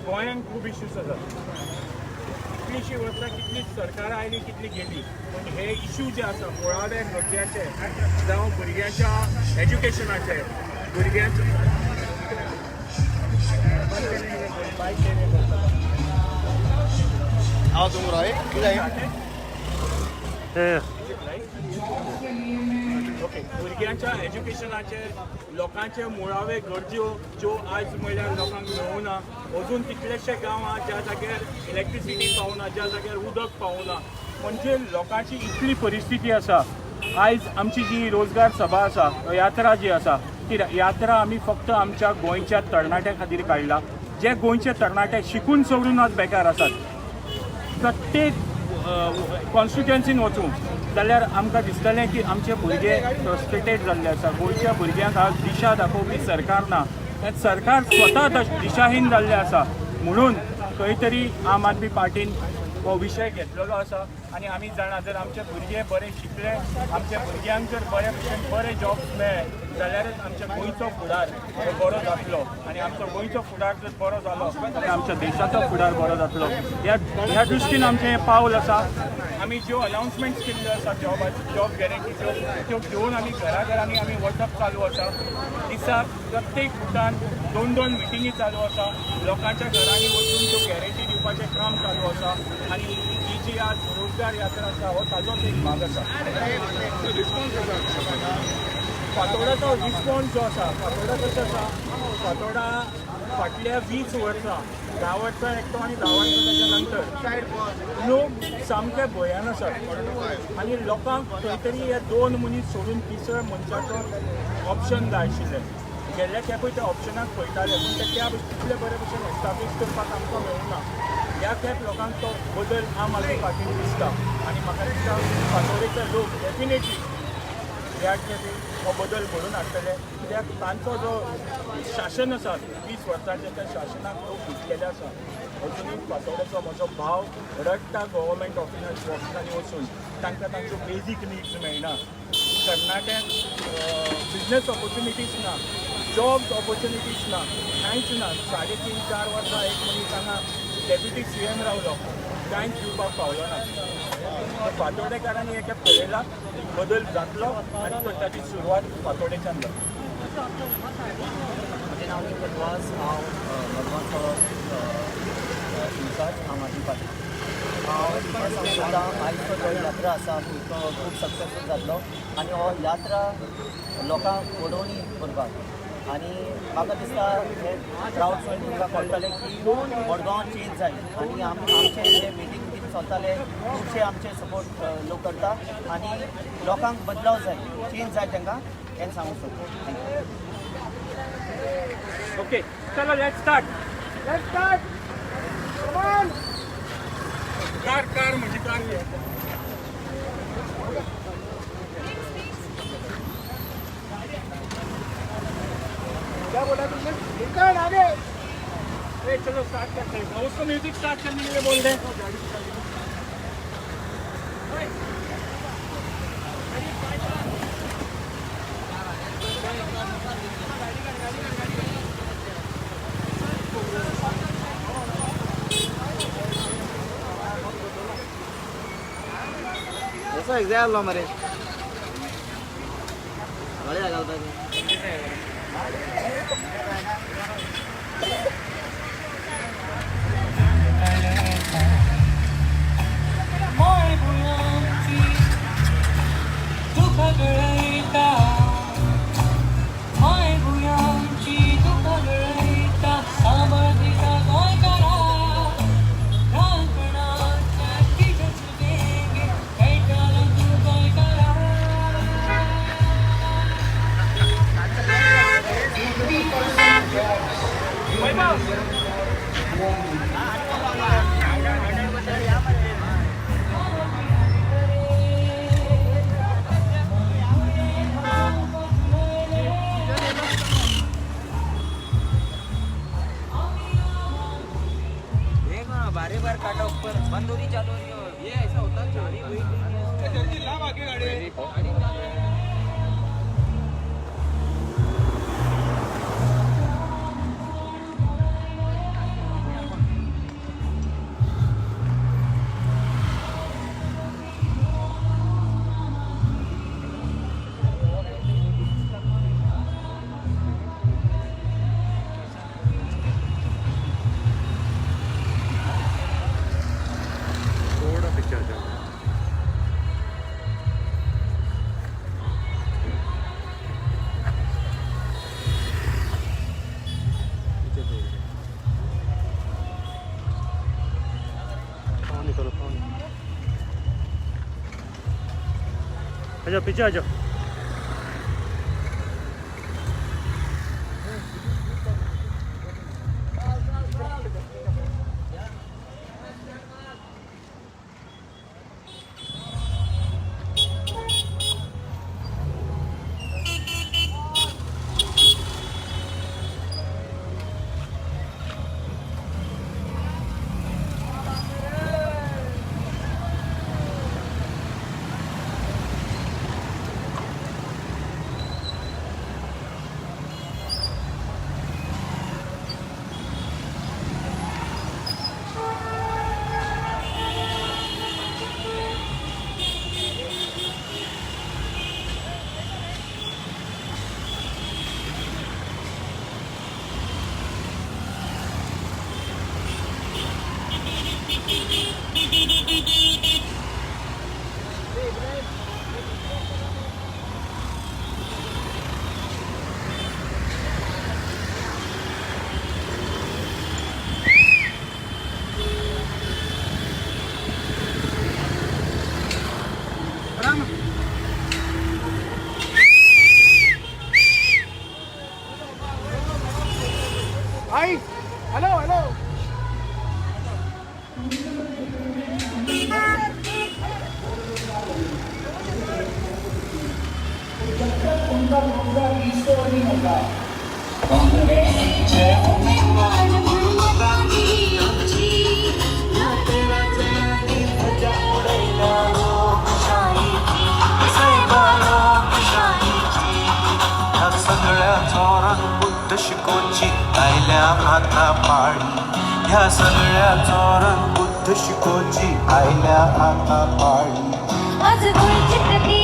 गोंयांत खूब इश्यूज आसात. कितलींशीं वर्सां कितलीं सरकारां आयलीं, कितली गेली, पूण हे इश्यू जे आसा मुळावे गरजेचे, जावं भुरग्यांच्या एज्युकेशनाचे, भुरग्यांच्या हांव तुमकां कितें. ओके, भुरग्यांच्या एज्युकेशनाचेर, लोकांचे मुळावे गरज्यो ज्यो आयज म्हणल्यार लोकांक मेळुना. अजून कितलेशे गांव आहा ज्या जाग्यार इलेक्ट्रिसिटी पावना, ज्या जाग्यार उदक पावना. म्हणजे लोकांची इतली परिस्थिती आसा. आयज आमची जी रोजगार सभा आसा, यात्रा जी आसा, ती यात्रा आमी फक्त आमच्या गोंयच्या तरणाट्या खातीर काडला, जे गोंयचे तरणाटे शिकून सवरून आज बेकार आसात. प्रत्येक कॉन्स्टिट्युएन्सीन वचूं जाल्यार आमकां दिसतलें की आमचे भुरगे फ्रस्ट्रेटेड जाल्ले आसा. गोंयच्या भुरग्यांक आज दिशा दाखोवपी सरकार ना. हें सरकार स्वता दिशाहीन जाल्लें आसा. म्हणून खंय तरी आम आदमी पार्टीन हो विशय घेतलेलो आसा आनी आमी जाणा, जर आमचे भुरगे बरे शिकले, आमच्या भुरग्यांक जर बरे भशेन बरे जॉब्स मेळ्ळे जाल्यारच आमच्या गोंयचो फुडार हो बरो जातलो आनी आमचो गोंयचो फुडार जर बरो जालो जाल्यार आमच्या देशाचो फुडार बरो जातलो. ह्या दृश्टीन आमचें हें पावल आसा. आमी ज्यो अनाउन्समेंट्स केल्ल्यो आसा जॉब गॅरंटीच्यो, त्यो घेवन आमी घराघरांनी आमी वचप चालू आसा. दिसाक प्रत्येक बुथान दोन दोन मिटिंगी चालू आसा. लोकांच्या घरांनी वचून त्यो गॅरंटी दिवपाचें काम चालू आसा आनी ही जी आज रोजगार यात्रा आसा हो ताजोच एक भाग आसा. फातोडाचो रिस्पॉन्स जो आसा, फातोडा कशें आसा, फातोडा फाटल्या 20 वर्सां, 10 वर्सां एकटो आनी 10 वर्सां ताच्या नंतर लोक सामके भंयान आसात आनी लोकांक खंय तरी हे दोन मनीस सोडून तिसऱ्या मनशाचो ऑप्शन जाय आशिल्लें. गेल्ल्या खेपूय त्या ऑप्शनाक पळयताले, पूण ते त्या तितले बरे भशेन एस्टाब्लीश करपाक आमकां मेळूंक ना. ह्या खेप लोकांक तो बदल आम आदमी पार्टीन दिसता आनी म्हाका दिसता फातोडेचे लोक डेफिनेटली ह्या खेपे हो बदल घडोवन हाडटले, कित्याक तांचो जो शासन आसा 20 वर्सांचें, त्या शासनाक लोक विटलेले आसा. अजुनूय फातोडेचो म्हजो भाव रडटा गव्हर्मेंट ऑफिसांनी वचून, तांकां तांच्यो बेजीक निड्स मेळना. तरणाट्यांक बिजनेस ऑपॉर्च्युनिटीज ना, जॉब्स ऑपॉर्च्युनिटीज ना, कांयच ना. 3.5-4 वर्सां एक मनीस हांगा डेप्युटी सीएम रावलो, कांयच दिवपाक पावलो ना. फातोडेकारांनी हे खेप पळयला, बदल जातलो आनी तो ताची सुरवात फातोडेच्यान जातली. म्हजें नांव निकत वास. हांव मडगांवचो इन्चार्ज आम आदमी पार्टी. हांव इतलें सांगूंक सोदता, आयचो जो यात्रा आसा तो खूब सक्सेसफूल जातलो आनी हो यात्रा लोकांक ओडोवणी करपाक आनी म्हाका दिसता हे क्रावड तुमकां कळटलें की मडगांव चेंज जाय आनी आमचे जे मिटींग बीन चलताले, खुबशे आमचे सपोर्ट लोक करता आनी लोकांक बदलाव जाय, चेंज जाय तांकां, हें सांगूंक सोदता. Thank you. Okay, चलो, let's start, let's start. Car, car म्हणजे कार. क्या बोला तुमने? निकल आगे. ए, चलो स्टार्ट करते हैं. उसको म्यूजिक स्टार्ट करने के लिए बोल दे. असो एग्जाम आसलो मरे, गाडी घालपाची. मायभुंयची दुखां गळयता, मायभुंयची दुखां गळयता, सांबाळ दिता गोंयकारा. रांपणाच्या तिज्याच देगे खेळटालो तूं गोंयकारा. देख ना, बारी बार काटा ऊपर बंद हो रही, चालू हो रही है. ये ऐसा होता है, गाड़ी वही नहीं है. आ जाओ, पीछे आ जाओ। ह्या सगळ्या चोरांक बुद्द शिकोवची आयल्या आता पाळी. ह्या सगळ्या चोरांक बुद्द शिकोवची आयल्या आता पाळी. आज गोंयची प्रती